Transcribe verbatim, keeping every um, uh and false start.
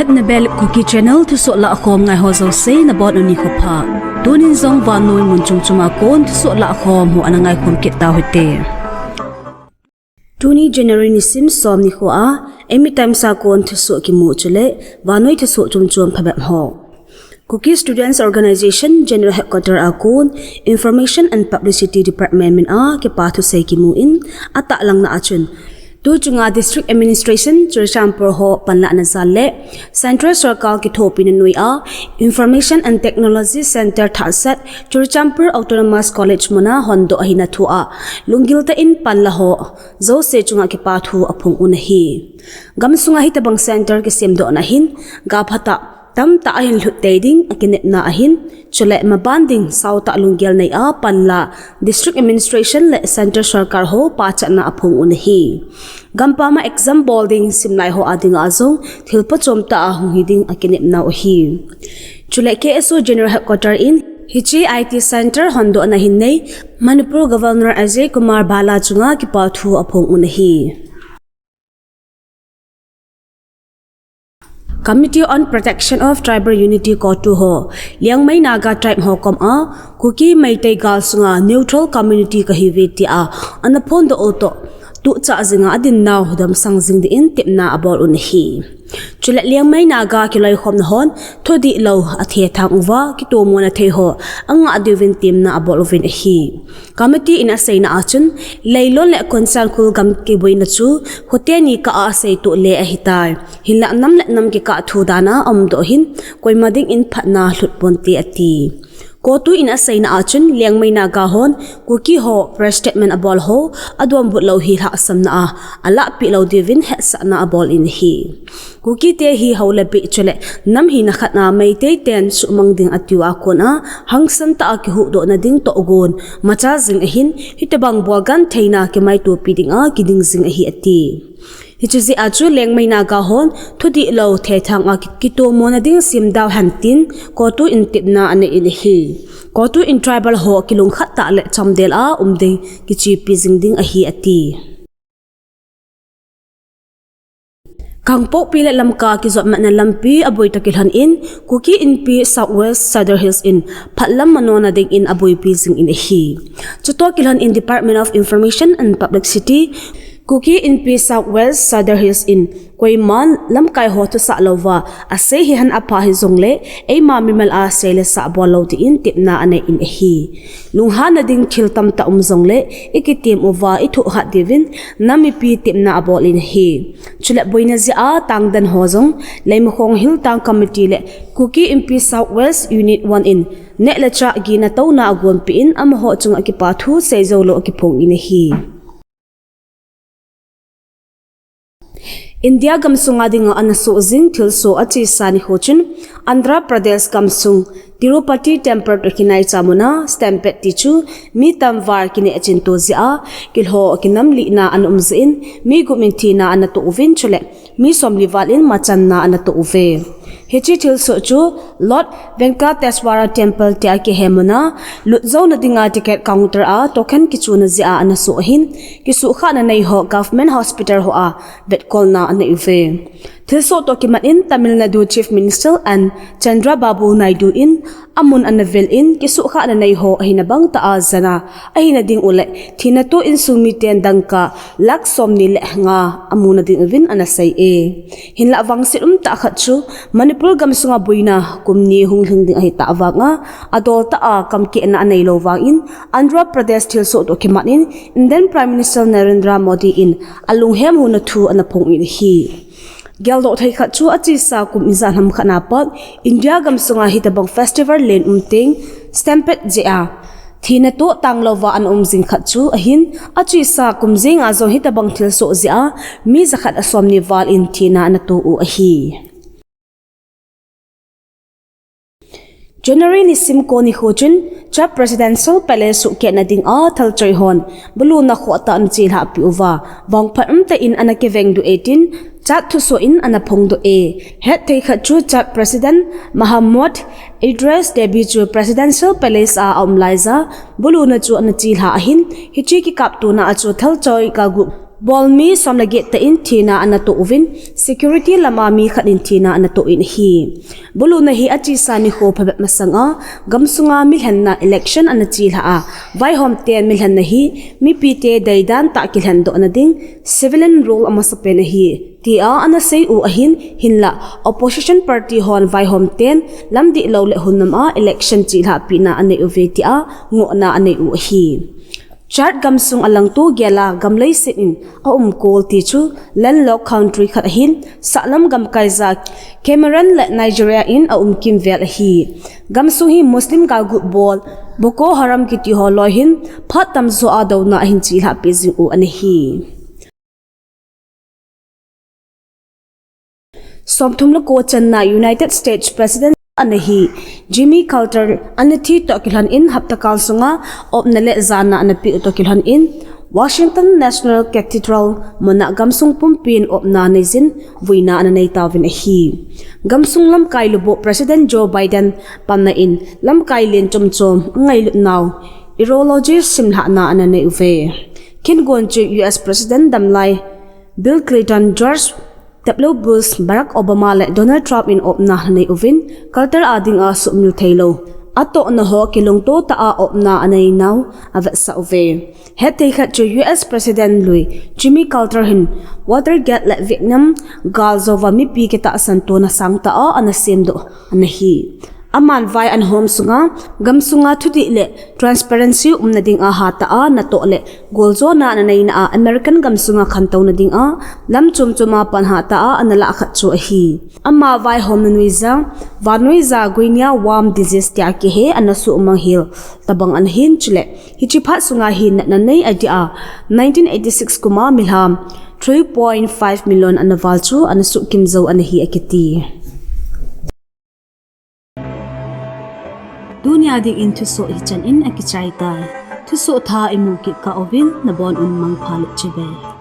Nabel Kuki Channel thusoh lahkhom ngai ho jouse nabonun nikho pha. Tunin jong vannoi mun chom chom a kon thusoh lahkhom ho ana ngaikhom kit tau hite. Tuni January nisim som nikho a, Eimi Times a kon thusoh kimu chule vannoi thusoh chom chom phabep ho. Kuki Students Organisation General Headquarter a kon Information and Publicity Department min a kipa thusei kimu in, atahlang na a chun, tu chunga District Administration Churachandpur ho panlahna jal le Central Sorkar kithopina noiya Information and Technology Centre thahsat Churachandpur Autonomous College muna hondoh ahina thu a lunggil tah in panla ho jouse chunga kipa thu aphong un ahi. Gamsunga hitobang centre kisemdohna hin, gaphatah tamtah ahin lhut tei ding akinepna ahin, chule maban ding saotah lunggel neiya panla District Administration le Central Sorkar ho pachatna aphong un ahi. Gampam a exam bol ding simlai ho adinga jong thil pachom tah a hung hi ding akinepnau ahi. Chule K S O General Headquarter in hiche I T Centre hondohna hin nei Manipur Governor Ajay Kumar Bhalla chunga kipa thu aphong un ahi. Committee on Protection of Tribal Unity, CoTU ho, Liangmai Naga Tribe ho kom a Kuki Meitei gal sunga neutral community kahiuve tia ana phondoh u toh, tuchah jinga adinnau damsang jing dingin tepna abol un ahi. Chule Liangmai Naga kiloikhomna hon thudihlou athethang uva kitomona thei ho angah diuvin temna abol uvin ahi. Committee in aseina a chun, Leilon le Konsakhul gam kiboina chu khoteni kah a aseitoh le ahitai. Hinlah nam le nam kikah thu dan a aumdoh hin, koima dingin phatna lhut ponte ati. CoTU in aseina a chun, Liangmai Naga hon Kuki ho press statement abol ho adonbut lou hi lhahsamna a alahpeh lou diuvin hetsahna abol in ahi. Kukite hi hou le bei chule nam hina khat a Meitei ten suhmang ding atiu a kon a hangsan tah a kihuhdohna ding tohgon macha jing ahin, hitobang bolgam theina kimaitopi dinga kiding jing ahi ati. Hiche jeh a chu Liangmai Naga hon thudihlou thethang a ki-, kitomona ding simdau hen tin CoTU in tepna anei in ahi. CoTU in tribal ho kilungkhat tah le chamdel a um ding kichepi jing ding ahi ati. Kangpokpi le Lamka kijopmatna lampi aboi toh kilhon in, Kuki Inpi South West Sadar Hills in phatlam manona dingin aboipi jingin ahi. Chutoh kilhon in Department of Information and Publicity, Kuki Inpi South West Sadar Hills in koiman lamkai ho thusah louva asei hihen apha hijongle, eima mimal a sei le sah bol lou dingin tepna anei in ahi. Lunghanna ding thil tamtah um jongle, ikitem uva ithoh hat diuvin nam mipi tepna abol in ahi. Chule boina jeh a tangden ho jong, Leimakhong Hill Town Committee le Kuki Inpi South West Unit one in neh le chah gihna touna agonpeh in amaho chunga kipa thu seijou lou akiphong in ahi. India gamsunga dinga ana soh jing thilsoh achesa nikho chun Andhra Pradesh gamsung Tirupati Temple toh kinaicha muna stampede tichu mi tamval kineh chinto jeh a kilhoh kinamlihna ana um jeh in mi gup in thina ana toh uvin chule mi somli val in machanna ana toh uve. Hiche thilsoh chu Lord Venkateswara Temple tia kihe muna lutjouna dinga ticket counter a token kichuna jeh a ana soh ahin, kisuhkhahna nei ho Government Hospital hoa vetkolna anei uve. Thilsoh toh kimat in Tamil Nadu Chief Minister N Chandrababu Naidu in amun ana vel in kisuhkhahna nei ho ahina bangtah a jana ahina ding u le thina toh insung miten dangka lakh somni le nga amuna ding uvin ana sei e. Hinlah vangset umtah khat chu Manipur gamsunga boina kum ni hung lhing ding ahitah vanga adoltah a kamkehna anei lou vangin Andhra Pradesh thilsoh toh kimat in Indian Prime Minister Narendra Modi in alunghem huna thu ana phong in ahi. Geldoh thei khat chu achesa kum ijat ham khat na pat India gamsunga hitobang festival len um teng stampede jeh a thina toh tanglouva ana um jing khat chu ahin, achesa kum jenga jong hitobang thilsoh jeh a mi jakhat a somni val in thina ana toh u ahi. January nisim ko nikho chun Chap Presidential Palace suhkehna dinga thalchoi hon buluna khohtah ana chelhah peh uva, vangphat umtah in ana kivengdoh e tin Chap thusoh in ana phongdoh e. Hetthei khat chu Chap President Mohammad Idris Deby chu Presidential Palace a aum laija buluna chu ana chelhah ahin, hiche kikaptona a chu thalchoi ka gup Bolmi som le get tah in thina ana toh uvin, security lama mi khat in thina ana toh in ahi. Buluna hi achesa nikho phabep masanga, gamsunga milhenna election ana chelha a, vaihom ten milhenna hi mipite deidan tah kilhendohna ding civilian rule amasapen ahi, tia ana sei u ahin, hinlah opposition party hon vaihom ten lamdih lou le hunam a election chelhah pehna anei uve tia ngohna anei u ahi. Chad gamsung alangto gela gamlei set in aum kol ti chu landlocked country khat ahin, sahlam gamkaija Cameroon le Nigeria in aum kimvel ahi. Gamsung hi Muslim galgut bol Boko Haram kiti ho loi hin phat tamjo a douna ahin chelhah peh jing u ana hi. Somthum le ko channa United States President ana hi Jimmy Carter ana thi toh kilhon in hapta kal sunga opna le jana ana peh u toh kilhon in Washington National Cathedral muna gamsung pumpin opna neijin vuina ana nei tauvin ahi. Gamsung lamkai lubuh President Joe Biden panna in lamkai len chomchom angailut nau urologist simlhahna ana nei uve. Khengon chu U S President damlai Bill Clinton, George W Bush, Barack Obama le Donald Trump in opna anei uvin, Carter a dinga suhmil theilou atohna ho kilungto tah a opna anei nau avetsah uve. Hetthei khat chu U S President lui Jimmy Carter hin Watergate le Vietnam gal jouva mipi kitahsan tona sangtah a ana semdoh ana hi. Aman vai ana hom sunga, gamsunga thudih le transparency umna dinga hatah a natoh le goljona ana neina a American gamsunga khantouna dinga lam chomchom a pan hatah a ana lah khat chu ahi. Ama vaihomna nuija, vannoi ja guinea worm disease tia kihe ana suhmang hel tabang ana hin chule hiche phat sunga hi natna nei adia nineteen eighty-six kuma milham three point five million ana val chu ana suhkim jou ana hi akiti. Tunia dingin thusoh hichan in akichai tai. Thusoh thah imu kit kah uvin nabon un mangpha le chibai.